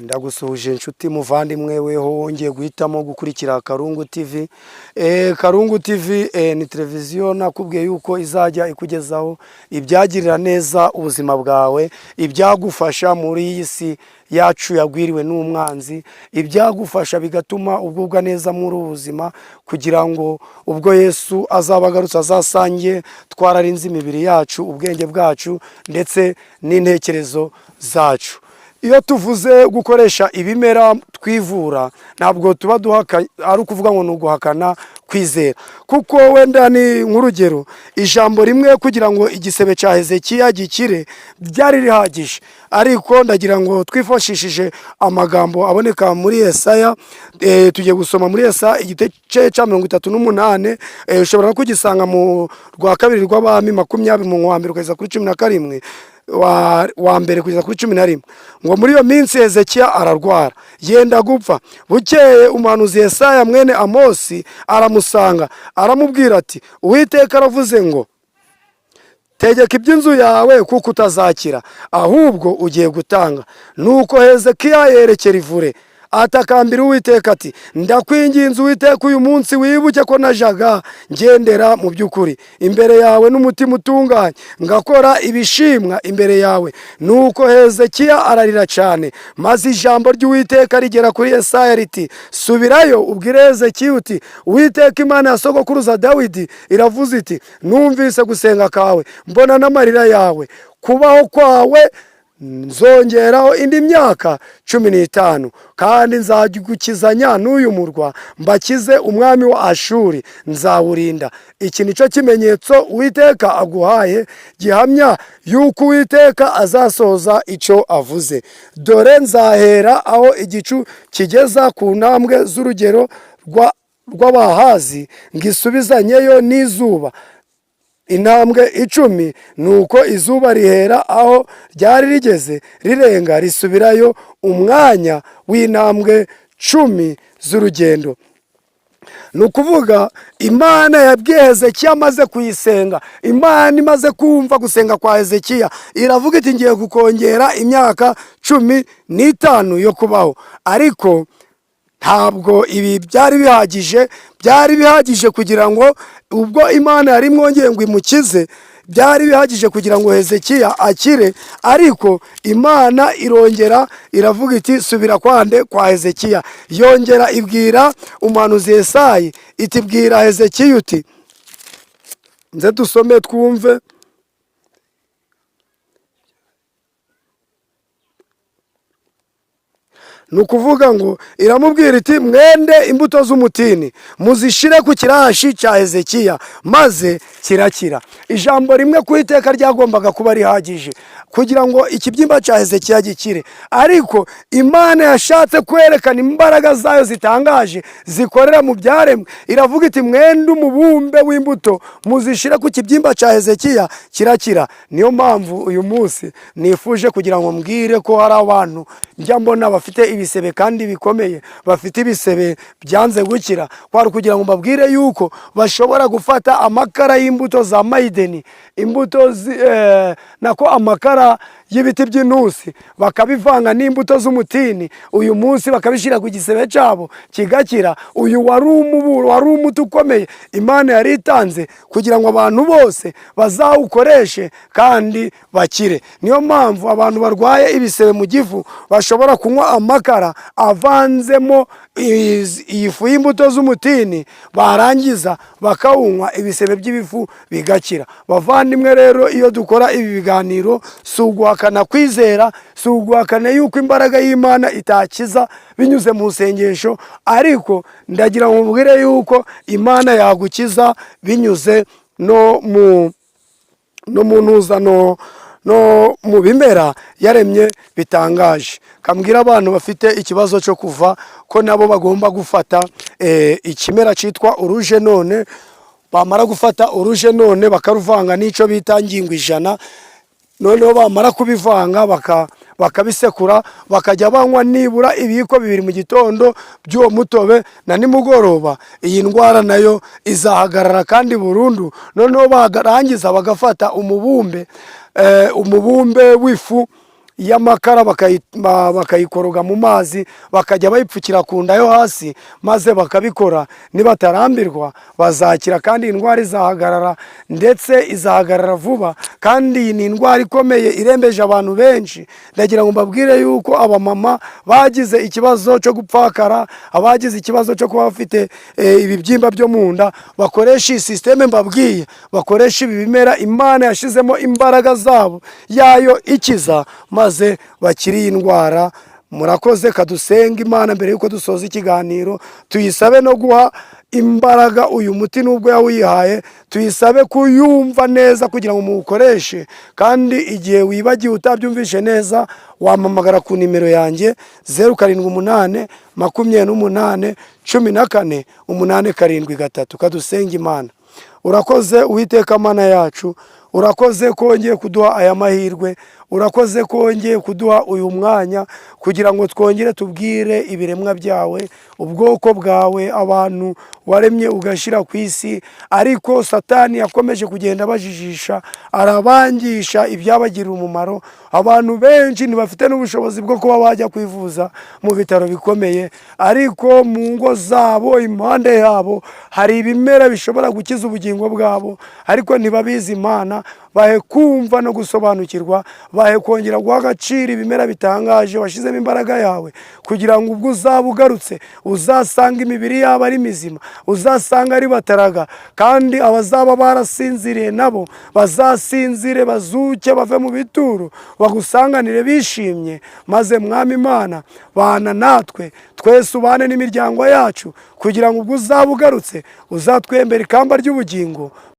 Ndagusuhuje inshuti muvandimwe, weho wongeye guhitamo gukurikira Karungu TV. Karungu TV ni televiziyo nakubwiye yuko izajya ikugezaho ibyagirira neza ubuzima bwawe, ibyagufasha muri iyi si yacu yagwiriwe n'umwanzi, ibyagufasha bigatuma ugubwa neza muri ubu buzima, kugira ngo ubwo Yesu azaba agarutse azasange twararinze imibiri yacu, ubwenge bwacu ndetse n'intekerezo zacu. Iyo tuvuze gukoresha ibimera twivura, ntabwo tuba duhaka, ari ukuvuga ngo ni uguhakana kwizera, kuko wenda ni nk'urugero, ijambo rimwe kugira ngo igisebe cya Hezekiya gikire byari rihagije. Ariko ndagira ngo twifashishije amagambo aboneka muri Yesaya, tugiye gusoma muri Yesaya igice cya 38, ushobora no kugisanga mu rwa kabiri rw'Abami 20 mu wa mbere kugeza kuri 17, wa mbere kugeza kuri 11, ngo muri iyo minsi Hezekiya ararwara yenda gupfa. Bukeye umuhanuzi Yesaya mwene Amosi aramusanga, aramubwira ati: "Uwiteka aravuze ngo: Tegeka iby'inzu yawe, kuko utazakira, ahubwo ugiye gutanga." Nuko Hezekiya yerekera ivure, atakambira Uwiteka ati: "Ndakwinginze Uwiteka, uyu munsi wibuke ko najaga ngendera mu by'ukuri imbere yawe n'umutima utunganye, ngakora ibishimwa imbere yawe." Nuko Hezekiya ararira cyane. Maze ijambo ry'Uwiteka rigera kuri Yesaya riti: "Subirayo ubwire Hezekiya uti: Uwiteka Imana ya sogokuruza Dawidi iravuze iti: Numvise gusenga kawe, mbona n'amarira yawe. Kubaho kwawe nzongeraho indi myaka 15, kandi nzagukizanya n'uyu murwa, mbakize umwami wa Ashuri, nzawurinda. Iki nicyo kimenyetso Uwiteka aguhaye gihamya yuko Uwiteka azasohoza icyo avuze: Dore nzahera aho igicu kigeza ku ntambwe z'urugero rw'Abahazi, ngisubizanyeyo n'izuba intambwe 10." Nuko izuba rihera aho ryari rigeze rirenga, risubirayo umwanya w'intambwe 10 z'urugendo. Ni ukuvuga, Imana yabwiye Hezekiya amaze kuyisenga, Imana imaze kumva gusenga kwa Hezekiya, iravuga iti: "Ngiye kukongera imyaka 15 yo kubaho." Ariko ntabwo ibi byari bihagije. Byari bihagije kugira ngo ubwo Imana yari imwongeye ngo imukize, byari bihagije kugira ngo Hezekiya akire. Ariko Imana irongera iravuga iti: "Subira kwande kwa Hezekiya." Yongera ibwira umuhanuzi Yesayi iti: "Bwira Hezekiya uti." Nze dusome twumve. Ni ukuvuga ngo iramubwira iti: "Mwende imbuto z'umutini muzishyire ku kirashi cya Hezekiya," maze kirakira. Ijambo rimwe ku iteka ryagombaga kuba rihagije kugira ngo ikibyimba cya Hezekiya gikire, ariko Imana yashatse kwerekana imbaraga zayo zitangaje zikorera mu byaremwe. Iravuga iti: "Mwende umubumbe w'imbuto muzishyire ku kibyimba cya Hezekiya," kirakira. Niyo mpamvu uyu munsi nifuje kugira ngo mbwire ko hari abantu njya mbona bafite ibisebe kandi bikomeye, bafite ibisebe byanze gukira, kwari kugira ngo mbabwire yuko bashobora gufata amakara y'imbuto za mayideni, imbuto nako amakara y'ibiti by'intusi, bakabivanga n'imbuto z'umutini, uyu munsi bakabishyira ku gisebe cyabo kigakira. Uyu wari umuburo, wari umuti ukomeye Imana yari itanze kugira ngo abantu bose bazawukoreshe kandi bakire. Niyo mpamvu abantu barwaye ibisebe mu gifu bashobora kunywa amakara avanzemo iyi fu y'imbuto z'umutini, barangiza bakawunywa, ibisebe by'ibifu bigakira. Bavandimwe rero, iyo dukora ibi biganiro si uguhakana kwizera, si uguhakana yuko imbaraga y'Imana itakiza binyuze mu isengesho, ariko ndagira ngo mubwire yuko Imana yagukiza binyuze no mu ntuza no mu bimera yaremye bitangaje. Kambwira abantu bafite ikibazo cyo kuva ko nabo bagomba gufata ikimera cyitwa uruje none. Bamara gufata uruje none, bakaruvanga n'icyo bita ngingo ijana. Noneho bamara kubivanga, bakabisekura, bakajya banywa nibura ibiyiko 2 mu gitondo by'uwo mutobe na nimugoroba. Iyi ndwara nayo izahagarara kandi burundu. Noneho barangiza bagafata umubumbe w'ifu. y'amakara, bakayikoroga mu mazi, bakajya bayipfukira ku nda yo hasi, maze bakabikora. Nibatarambirwa bazakira, kandi indwara izahagarara, ndetse izahagarara vuba. Kandi iyi ni indwara ikomeye irembeje abantu benshi. Ndagira ngo mbabwire yuko abamama bagize ikibazo cyo gupfakara, abagize ikibazo cyo kuba bafite ibibyimba byo mu nda, bakoresha iyi système mbabwiye, bakoresha ibi bimera Imana yashizemo imbaraga zabo yayo ikiza, maze bakire iyi ndwara. Murakoze. Kadusenga Imana mbere yuko dusoza ikiganiro, tuyisabe no guha imbaraga uyu muti nubwo yawuyihaye, tuyisabe kuyumva neza kugira ngo muwukoreshe. Kandi igihe wibagiwe, utabyumvishe neza, wampamagara ku nimero yanjye 0782814873. Kadusenga Imana. Urakoze Uwiteka Mana yacu, urakoze ko wongeye kuduha aya mahirwe, urakoze ko wongeye kuduha uyu mwanya kugira ngo twongere tubwire ibiremwa byawe, ubwoko bwawe, abantu waremye ugashyira ku isi, ariko Satani yakomeje kugenda abajijisha, arabangisha ibyabagirira umumaro. Abantu benshi ntibafite n'ubushobozi bwo kuba bajya kwivuza mu bitaro bikomeye, ariko mu ngo zabo, impande yabo, hari ibimera bishobora gukiza ubugingo bwabo, ariko ntibabizi. Imana, bahe kumva no gusobanukirwa, bahe kongera guha agaciro ibimera bitangaje washyizemo imbaraga yawe, kugira ngo ubwo uzaba ugarutse uzasanga imibiri yabo ari mizima, uzasanga ari bataraga. Kandi abazaba barasinziriye nabo bazasinzire, bazuke bave mu bituro, bagusanganire bishimye. Maze Mwami Imana, bana natwe twese, ubane n'imiryango yacu, kugira ngo ubwo uzaba ugarutse uzatwembera ikamba ry'ubugingo.